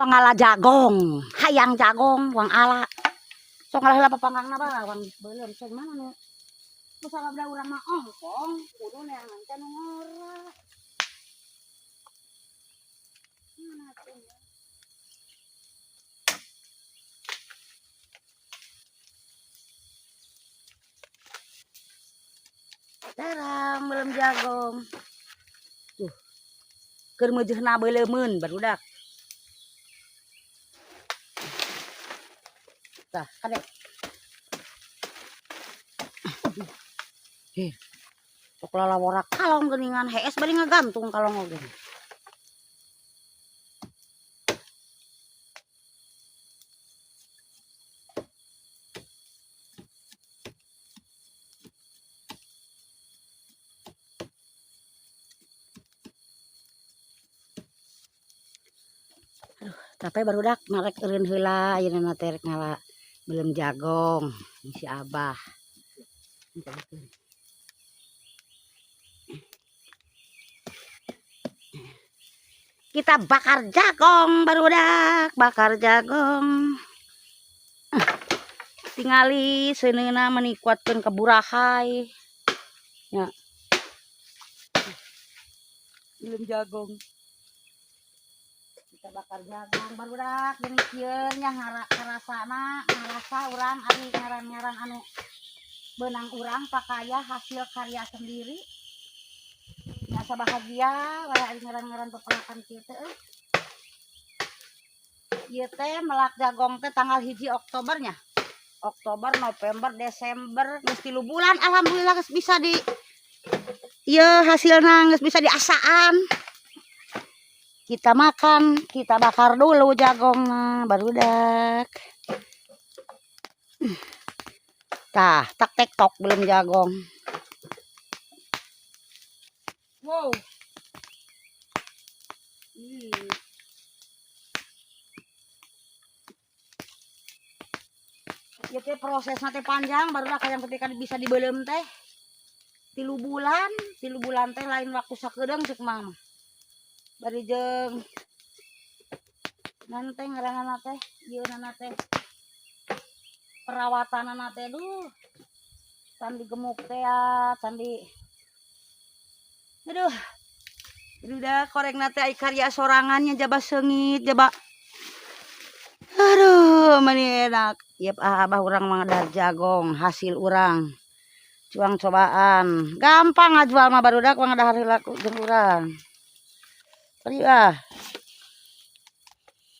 Ngala jagong, hayang jagong, wang ala. Sok ngalah heula papanggangna bah, wang beuleum ceng mana nu. Nu sababna urang mah ongkong, kudu neangan teh nu ngora. Mana tuh ya? Tarang beuleum jagong. Tuh. Keur meujeuhna beuleumeun barudak. Tah, kade. Heh. Sok lalawora kalong geuningan hees bari ngagantung kalong oge. Aduh, capek barudak marek eureun heula ayeuna teh rek ngala beuleum jagong si Abah. Kita bakar jagong barudak, bakar jagong. Tingali seuneuna meuni kuatkeun kaburahay. Ya. Beuleum jagong. Kita bakar jagung barudak geuning kieu nya ngarasana, ngarasa urang ari ngaran-ngaran anu beunang urang pakaya hasil karya sendiri. Asa bahagia wae ari ngaran-ngaran pepelakan kieu teh euy. Ieu teh melak jagong teh tanggal 1 Oktobernya. Oktober, November, Desember geus 3 bulan alhamdulillah geus bisa di ieu hasilna geus bisa diasaan. Kita makan, kita bakar dulu jagongna barudak. Tah, tak tektok belum jagong. Wow. Ya teh prosesna teh panjang barudak yang ketika bisa dibeuleum teh. 3 bulan, 3 bulan teh lain waktu sakedeung cek mama. Bari jeung nan teh ngaranna teh, ieunana teh. Perawatanana teh duh. Can digemuk teh ya, can di aduh. Udah korengna teh ai karya sorangannya jaba seungit, jaba. Aduh, meni enak. Yep, abah urang mah ngadar jagong hasil urang. Cuang cobaan. Gampang ngajual mah barudak mah ngadahar heula jeung urang. Tadi ah.